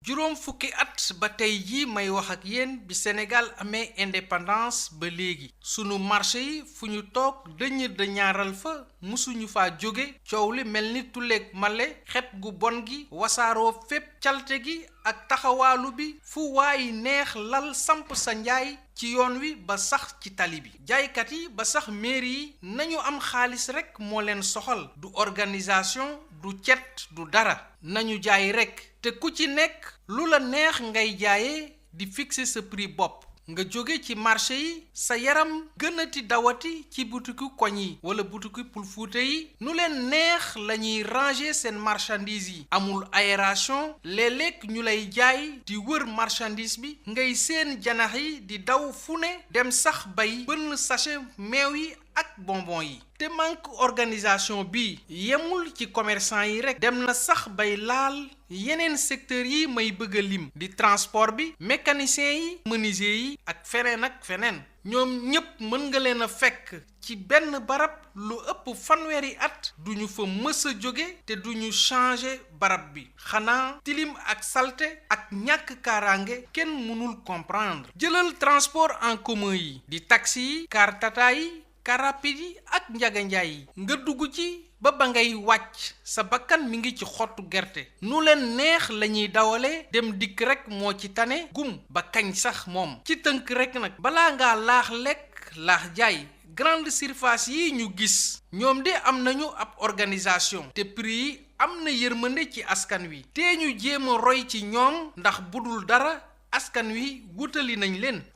juróom fukki at ba tey jii may wax ak yéen bi Sénégal amee indépendance ba léegi sunu marché yi fu ñu toog dëññ da ñaaral fa musuñu faa jóge coow li mel ni tuleeg male xet gu bon gi wasaaroo fépp calte gi ak taxawaalu bi fu waay neex lal samp sa njaay ci yoon wi ba sax ci tali bi jaaykat yi ba sax mairie yi nañu am xaalis rekk moo leen soxal du organisation du cet du dara nañu jaay rekk te ku ci nekk lu la neex ngay jaayee di fixer sa prix bopp nga jóge ci marché yi sa yaram gënati dawati ci butiku koñ yi wala butiku Pulfuuta yi nu leen neex lañuy ranger seen marchandise yi amul aération léeg-léeg ñu lay jaay di wër marchandise bi ngay seen janax yi di daw fu ne dem sax bay bënn sachet meew yi ak bonbon yi te manque organisation bi yemul ci commerçant yi rekk dem na sax bay laal yeneen secteurs yi may bëgg a lim di transport bi mécanicien yi menuisier yi ak feneen ñoom ñépp mën nga leen a fekk ci benn barab lu ëpp fanweeri at duñu fa mës a jóge te duñu changer barab bi xanaa tilim ak salte ak ñàkk kaaraange kenn mënul comprendre jëlal transport en commun yi di taxi yi car tata yi car rapide yi ak njaganjaay yi nga dugg ci ba ngay wàcc sa bakkan mi ngi ci xottu gerte nu leen neex lañuy dawale dem dikk rekk moo ci tane gum ba kañ sax moom ci tënk rekk nag balaa ngaa laax lekk laax jaay grande surface yi ñu gis ñoom de am nañu ab organisation te prix yi am na yërmande ci askan wi te ñu jéem a roy ci ñoom ndax budul dara askan wi wutali nañ leen